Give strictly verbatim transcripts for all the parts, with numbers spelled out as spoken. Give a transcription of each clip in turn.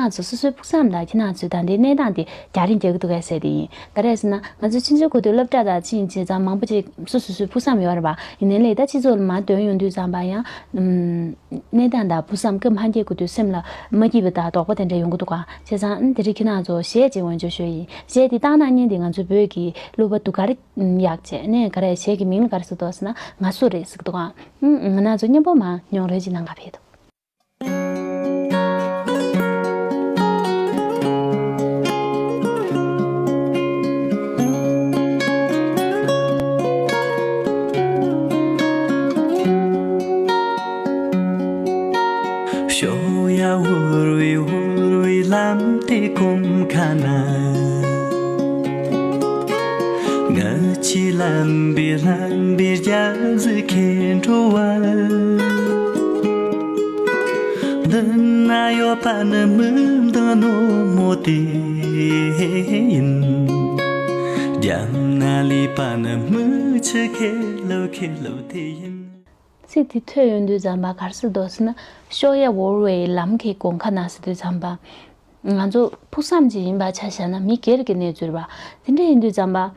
ང་ཚོ་སོ་སོའི་ཕུགས་བསམ་དང་ཁྱེད་རང་ཚོའི་ད་ལྟའི་གནས་སྟངས་དེ་རྒྱ་རིང་རྒྱག་གི་འདུག་གས་ཟེར་དེ་ཡིན། ག་རེ་ཟེར་ན་ང་ཚོ་ཕྱི་ཕྱོགས་གོ་ཐོས་སློབ་གྲྭ་དང་ཕྱིན་བྱས་ཙང་མང་པོ་ཅིག་སོ་སོ་སོའི་ཕུགས་བསམ་ཡོད་རེད་པ། ཡིན་ནའི་ལས་ད་སྤྱི་ཚོགས་ལ་མར་ཐོན་ཡོང་དུས་ཙམ་པ་ཡང་ཨུམ། གནས་སྟངས་དང་ཕུགས་བསམ་སྐབས་མ་འཁེལ་གོ་ཐོས་སེམས་ལ་མ་སྐྱིད་པ་དང་དོགས་པ་དེ་འདྲ་ཡོང་གི་འདུག་ག་བྱས་ཙང་ཨུམ་དེ་རིང་ཁྱེད་རང་ཚོ་གཞས་ཅིག་འོན་ཆོག་ཞུ་ཡིན། གཞས་དེ་བཏང་གནང་མཁན་དེ་ང་ཚོའི་བོད་ཀྱི་གླུ་བ་དུ་དཀར་གཡག་བྱས་ནས་ག་རེ་གཞས་ཀྱི་མིང་ལ་ག་རེ་ཟེར་འདུག་ཟེར་ན་ང་སུ་རེད་ཟེར་གི་འདུག་ག་ཨུམ་ང་རང་ཚོ་མཉམ་པོ་མར་མྱོང་རོལ་ཅིག་གནང་ག་ཕེབས་དང་། ཤོག་ཡ་འུར་བའི་འུར་བའི་ལམ་དེ་གོམ་ཁ་ན། ང་ཆེས་ལམ་པའི་ལམ་པའི་རྒྱ་གཟིག་ཁེ་འགྲོ་བ། འདི་ན་ཡོད་པ་ནི་མི་འདི་ནོ་མོ་དེ་ཡིན། རྒྱབ་ན་ལུས་པ་ནི་མི་ཆུ་ཁེ་ལོ་ཁེ་ལོ་དེ་ཡིན། ཚིག་དེ་ཐོས་ཡོང་དུས་ཙམ་པ་ག་རེ་ཟེར་འདུག་ཟེར་ན་ཤོག་ཡ་འུར་བའི་ལམ་གྱི་གོམ་ཁ་ན་ཟེར་དུས་ཙམ་པ། ང་ཚོ་ཕུགས་བསམ་ཅིག་ཡིན་པ་ཆ་བཞག་ན་མི་སྒེར་གྱི་གནས་ཚུལ་རེད་པ། དེ་འདྲ་ཡིན་དུས་ཙམ་པ།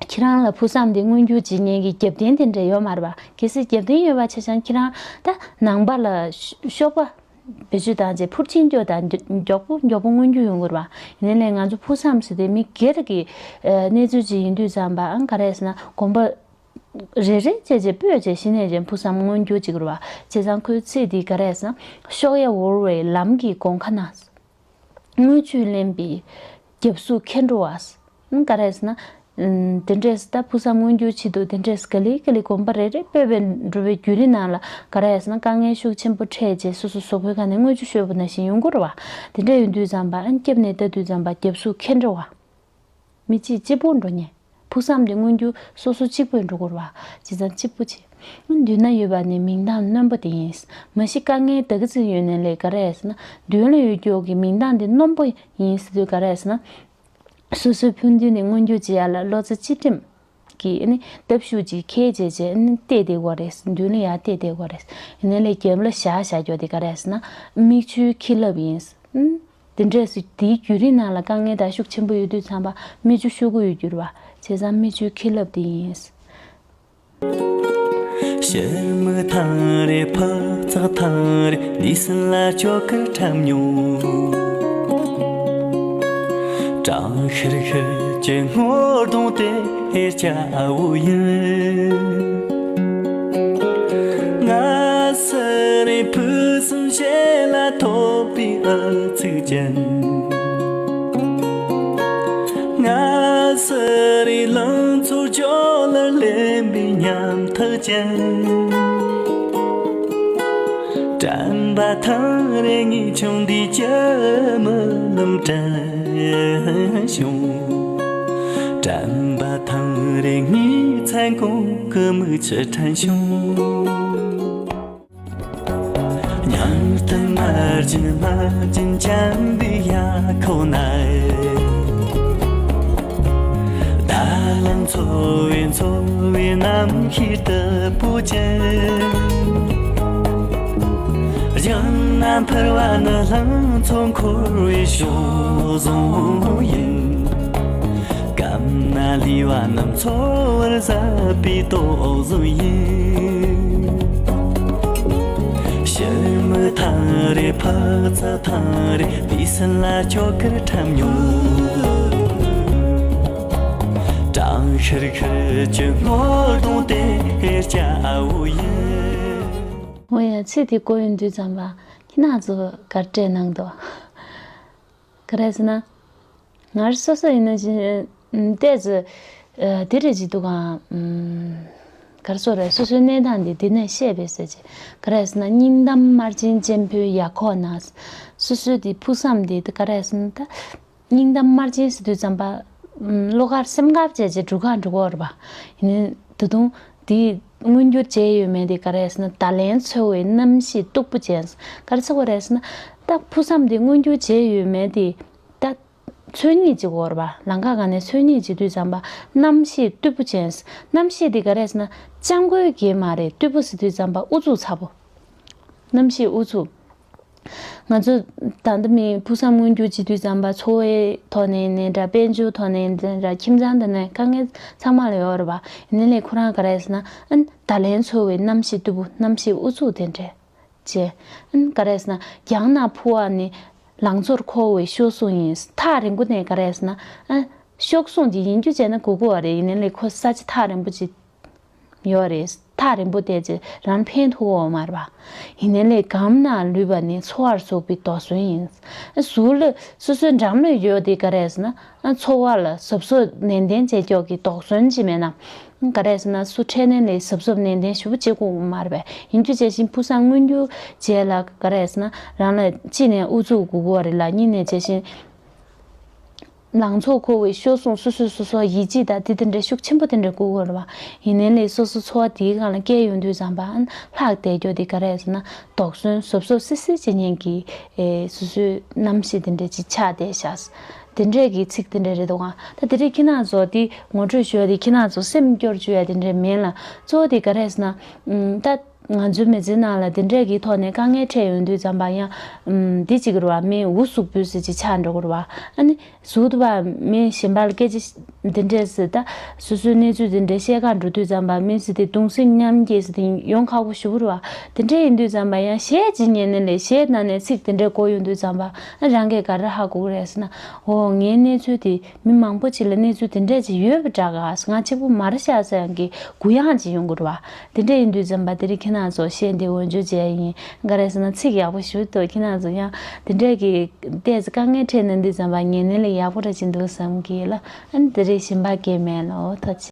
ཁྱེད་རང་ལ་ཕུགས་བསམ་དེ་མངོན་འགྱུར་བྱེད་མཁན་གྱི་རྒྱབ་རྟེན་དེ་འདྲ་ཡོད་མ་རེད་པ། གལ་སྲིད་རྒྱབ་རྟེན་ཡོད་པ་ཆ་བཞག་ན་ཁྱེད་རང་ད་ནང་པ་ལ་ཤོ་ཤོག་པ་བེད་སྤྱོད་བཏང་རྗེས་འཕུར་ཕྱིན་སྐྱོ་དང་མགྱོགས་པོ་མགྱོགས་པོ་མངོན་འགྱུར་ཡོང་གི་རེད་པ། ཡིན་ནའི་ང་ཚོ་ཕུགས་བསམ་ཟེར་དེ་མི་སྒེར་གྱི་གནས་ཚུལ་ཅིག་ཡིན་དུས་ཙམ་པ་ཨང་ག་རེ་ཟེར་ན་གོམ་པ། རེ་རེ་བྱས་རྗེས་སྤོས་རྗེས་གཞི་ནས་རྗེས་ཕུགས་བསམ་མངོན་འགྱུར་བྱེད་ཀྱི་རེད་པ། བྱས་ཙང་ཁོའི་ཚིག་འདི་ག་རེ་ཟེར་ན། ཤོག་ཡ་འུར་བའི་ལམ་གྱི་གོམ་ཁ་ན། རྔུལ་ཆུས་བརླན་པའི་རྒྱབ་གཟུགས་ཁེ་འགྲོ་བ། ག་རེ་ཟེར་ན། དེ་འདྲས་ད་ཕུགས་བསམ་མངོན་འགྱུར་ཆེད་དུ་དེ་འདྲས་ག་ལེ་ག་ལེ་གོམ་པ་རེ་རེ་སྤོས་པའི་འགྲོ་བའི་བརྒྱུད་རིམ་ནང་ལ་ག་རེ་ཟེར་ན་དཀའ་ངལ་ཤུགས་ཆེན་པོ་འཕྲད་རྗེས་སོ་སོ་གཟུགས་པོའི་ཁ་ནས་རྔུལ་ཆུ་བཤོས་པ་ནང་བཞིན་ཡོང་གི་རེད་པ། དེ་འདྲས་ཡོང་དུས་ཙམ་པ་ཨ་སྐྱབས་གནས་ལྟ་དུས་ཙམ་པ་རྒྱབ་གཟུགས་ཁེ་འགྲོ་བ། མི་གཅིག་གཅིག་པུ་འགྲོ་ཉེན། ཕུགས་བསམ་དེ་མངོན་འགྱུར་སོ་སོ་གཅིག་པུས་འགྲོ་དགོས་རེད་པ། བྱས་ཙང་གཅིག་པུ་བྱེད། མདུན་ན་ཡོད་པ་ནི་མིག་མདངས་རྣོན་པོ་དེ་ཡིན། མ་གཞི་དཀའ་ངལ་ད་ག་ཚོད་ཡོད་ནའི་ལས་ག་རེ་ཟེར་ན་མདུན་ལ་ཡོད་རྒྱུ་གི་མིག་མདངས་དེ་རྣོན་པོ་ཡིན་ཟེར་དུས་ག་རེ་ཟེར་ན། སོ་སོའི་ཕན་ཚུན་ནས་མངོན་འགྱུར་བྱེད་ཡ་ལ་བློ་རྩེ་གཅིག་སྒྲིམ། གི་ཨ་ནི་སྟབས་ཤུགས་ཅིག་ཁེལ་བྱས་བྱས་ཨ་ནི་བལྟས་བསྡད་དགོས་རེད། མདུན་ལ་ཡར་བལྟས་བསྡད་དགོས་རེད། ཡིན་ནའི་ལས་རྒྱབ་ལ་བཞག་བཞག་རྒྱུ་དེ་ག་རེ་ཟེར་ན་མིག་ཆུའི་ཁེ་ལབ་ཡིན། ཨུམ། དེ་འདྲས་སུ་དེའི་བརྒྱུད་རིམ་ནང་ལ་དཀའ་ངལ་དང་ཤུགས་ཆེན་པོ་ཡོད་དུས་ཙམ་པ་མིག་ཆུ་ཤོར་གི་ཡོད་རྒྱུ་རེད་པ། བྱས་ཙང་མིག་ཆུའི་ཁེ་ལབ་དེ་ཡིན། ཤར་མི་ཐང་རེད་ཕུ་ཚག་ཐང་རེད་འདི་སྲིན་ལ་ཅོ་ཀར་འཁྲབ་མྱོང་། གྲང་ཤུར་ཤུར་གྱི་སྔོ་གདོང་དེ་སྐྱ་བོ་ཡིན། ང་སུ་རེད་ཕུ་སུམ་ཞལ་ལ་ཐོགས་པའི་ཨ་ཚུགས་ཅན། ང་སུ་རེད་ལང་ཚོ་ཇོ་ལར་ལེན་པའི་ཉམ་ཐག་ཅན། དྲན་པ་ཐང་རེ་ངའི་ཆུང་འདི་ཅི་མི་ལམ་དྲན་བྱུང་། དྲན་པ་ཐང་རེ་ངའི་མཚན་གོང་གི་མིག་ཆུ་དྲན་བྱུང་། ཉང་སྟེང་དམར་རྗེན་དམར་རྗེན་འཇམ་པའི་ཡ་ཁོ་ན། ད་ལམ་འཚོ་བའི་འཚོ་བའི་རྣམ་ཤེས་ལྟ་བུ་ཅན། རྒྱང་ན་འཕུར་བ་ནི་ལང་ཚོ་འཁོར་བའི་ཤོག་བཟང་ཡིན། གམ་ན་ལི་བ་རྣམས་འཚོ་བར་ཟབ་པའི་དོགས་ཟོན་ཡིན། ཤར་མི་ཐང་རེ་ཕག་ཚ་ཐང་རེ་དེ་སྲིན་ལ་ཅོ་ཀར་འཁྲབ་མྱོང་། གྲང་ཤུར་ཤུར་གྱི་སྔོ་གདོང་དེ་སྐྱ་བོ་ཡིན། འོ་ཡ་ཚིག་དེ་གོ་ཡོང་དུས་ཙམ་པ་ཁྱེད་རང་ཚོ་གར་སྤྲད་གནང་འདུག་ག་རེ་ཟེར་ན། ང་རང་སོ་སོ་ཡིན་ན་ཅི་ཨ་ཏོག་ཙམ་ཨ་དེ་རེད་ཅིག་འདུག་ག་ཨམ། ག་རེ་ཟེར་རེད། སོ་སོའི་གནས་སྟངས་འདི་འདི་ནས་བཤད་པས་ཟེར་ཅིག་ག་རེ་ཟེར་ན་སྙིང་གཏམ་དམར་རྗེན་གཅེན་པོའི་ཡ་ཁོག་ན། སོ་སོའི་དེ་ཕུགས་བསམ་འདི་དེ་ག་རེ་ཟེར་ན་ད། སྙིང་གཏམ་དམར་རྗེན་ཟེར་དུས་ཙམ་པ། ཨམ། བློ་དཀར་སེམས་དཀར་བྱས་བྱས་འགྲུལ་ཁ་འགྲོ་གི་ཡོད་རེད་པ། ཡིན་ནའི་ད་དུང་དེ་མངོན་འགྱུར་བྱས་ཡོད་མེད་དེ་ག་རེ་ཟེར་ན་བརྡ་ལན་འཚོལ་བའི་རྣམ་ཤེས་སྟུག་པོ་ཅན། ག་རེ་ཟེར་དགོས་རེད་ཟེར་ན། ད་ཕུགས་བསམ་དེ་མངོན་འགྱུར་བྱས་ཡོད་མེད་དེ། ད། འཚོལ་སྙེག་བྱེད་དགོས་རེད་པ། ལམ་ཁ་སྒང་ནས་འཚོལ་སྙེག་བྱེད་དུས་ཙམ་པ་རྣམ་ཤེས་རྟུལ་པོ་ཅན། རྣམ་ཤེས་དེ་ག་རེ་ཟེར་ན་སྤྱང་པོའི་གེགས་མ་རེད། རྟུལ་པོ་ཟེར་དུས་ཙམ་པ་ཨུ་ཚུགས་ཚ་པོ། རྣམ་ཤེས་ཨུ་ཚུགས། ང་ཚོ་ད་ལྟ་མི་ཕུགས་བསམ་མངོན་འགྱུར་བྱེད་དུས་ཙམ་པ་འཚོ་བའི་ཐོག་ནས་ནས་འདྲ། དཔལ་འབྱོར་ཐོག་ནས་ནས་འདྲ། ཁྱིམ་ཚང་དེ་ནས་དཀའ་ངལ་ཚང་མ་ལ་ཡོད་རེད་པ། ཡིན་ནའི་ལས་ཁོ་རང་ག་རེ་ཟེར་ན། ཨན་ད་ལན་འཚོ་བའི་གནམ་གཤིས་སྟུག་པོ། གནམ་གཤིས་ཨུ་ཚུགས་དེ་འདྲས་བྱས། ཨན་ག་རེ་ཟེར་ན། རྒྱང་ན་འཕུར་བ་ནི་ལང་ཚོར་འཁོར་བའི་གཤོག་ཟུང་ཡིན། ཐག་རིང་པོ་ནས་ག་རེ་ཟེར་ན། ཨན་གཤོག་ཟུང་དེ་ཡིན་རྒྱུ་བྱས་ན་དགོས་ཀྱི་ཡོད་རེད། ཡིན་ནའི་ལས་ཁོ་ས་ཆ་ཐག་རིང་པོ་ཅིག་ཡོད་རེད། ཐག་རིང་པོ་བལྟས་ཚེ་རང་ཕན་ཐོགས་ཡོད་མ་རེད་པ། ཡིན་ནའི་ལས་གམ་ན་ལུས་པ་ནི་འཚོ་བར་ཟུག་པའི་དོགས་ཟོན་ཡིན། གཟུགས་ལ་སོ་སོའི་འགྲམ་ལ་ཡོད་དེ་ག་རེ་ཟེར་ན། འཚོ་བ་ལ་གཟབ་གཟབ་ནན་ཏན་བྱེད་ཀྱོག་གི་དོགས་ཟོན་ཅིག་མེད་ན། ག་རེ་ཟེར་ན། སུ་འཕྲད་ནའི་ལས་གཟབ་གཟབ་ནན་ཏན་ཞེ་པོ་བྱེད་དགོས་མ་རེད་པས། ཡིན་རྒྱུ་བྱས་ཤིང་ཕུགས་བསམ་མངོན་འགྱུར་བྱས་ལ་ག་རེ་ཟེར་ན། རང་ལ་གཅིག་ནས་ཨུ་ཚུགས་དགོས་ཀྱི་ཡོད་རེད་ལ། གཉིས་ནས་བྱས་ཤིང་ལང་ཚོ་འཁོར་བའི་གཤོག་ཟུང་སོ་སོས་སོ་སོར་ཡིད་ཆེས་དང་དེ་དེ་འདྲའི་ཤུགས་ཆེན་པོ་དེ་འདྲ་དགོས་ཀྱི་ཡོད་རེད་པ། ཡིན་ནའི་ལས་སོ་སོ་འཚོ་བ་དེའི་སྒང་ལ་བསྐྱལ་ཡོང་དུས་ཙམ་པ། ཨ་ལྷག་བསྡད་རྒྱུ་དེ་ག་རེ་ཟེར་ན། དོགས་ཟོན་གཟབ་གཟབ་སིལ་སིལ་བྱེད་མཁན་གྱི་ཨེ་སོ་སོའི་རྣམ་ཤེས་དེ་འདྲ་ཅིག་ཆགས་བསྡད་ཤག། དེ་འདྲས་ཀྱི་ཚིག་དེ་འདྲས་རེད་འདུག་ག། ད་དེ་རིང་ཁྱེད་རང་ཚོ་དེ་ངོ་སྤྲོད་ཞུ་ཡ་དེ་ཁྱེད་རང་ཚོ་སེམས་སྐྱོར་བཅུག་ཡ་དེ་འདྲས་མིན་ལ། གཙོ་བོ་དེ་ག་རེ་ཟེར་ན། ཨམ་ད་ང་ཚོའི་མི་ཚེའི་ནང་ལ་དེ་འདྲས་ཀྱི་ཐོག་ནས་དཀའ་ངལ་འཕྲད་ཡོང་དུས་ཙམ་པ་ཡང་། ཨམ་འདི་གཅིག་རེད་པ། མི་འུ་ཟུག་པོ་ཟེར་ཅིག་ཆགས་འགྲོ་གི་རེད་པ། ཨ་ནི་གཟུགས་དུ་བ་མི་གཞན་པ་ལ་སྐད་ཆ་འདི་འདྲས་ཟེར། ད་སོ་སོའི་གནས་ཚུལ་འདི་འདྲས་བཤད་ག་འགྲོ་དུས་ཙམ་པ་མི་ཟེར་དེ་གདུང་སེམས་མཉམ་སྐྱེད་ཟེར་དེ་ཡོང་ཁག་པོ་ཞེ་པོ་རེད་པ། དེ་འདྲས་ཡིན་དུས་ཙམ་པ་ཡང་གཞས་ཅིག་ཉན་ནས་ལས། གཞས་ནང་ནས་ཚིག་དེ་འདྲས་གོ་ཡོང་དུས་ཙམ་པ། ཨ་རང་གིས་ག་རེ་ཧ་གོ་གི་རེད་ཟེར་ན། འོ་ངའི་གནས་ཚུལ་དེ་མི་མང་པོ་ཅིག་ལ་གནས་ཚུལ་དེ་འདྲས་ཅིག་ཡོད་པ་འདྲ་ག། ང་གཅིག་པུ་མ་རེད་ཤག་ཟེར་ཡང་གི་གུ་ཡངས་ཅིག་ཡོང་གི་རེད་པ། དེ་འདྲས་ཡིན་དུས་ཙམ་པ་དེ་རིང་ཁྱེད་རང་ཚོ་གཞས་འདི་འོས་སྦྱོར་བྱས་ཡིན། ག་རེ་ཟེར་ན་ཚིག་ཡག་པོ་ཞེ་པོ་འདུག། ཁྱེད་རང་ཚོ་ཡང་དེ་འདྲས་ཀྱི་ཏོག་ཙམ་དཀའ་ངལ་འཕྲད་ན་འདི་ཙམ་པ་ཉན་ནས་ལས་ཡག་པོ་འདྲ་ཅིག་འདུག་བསམ་གི་ལ། ཨ་ནི་དེ་རིང་གཞན་པ་གང་ཡང་མེད་ལ། ཐུགས་རྗེ་ཆེ།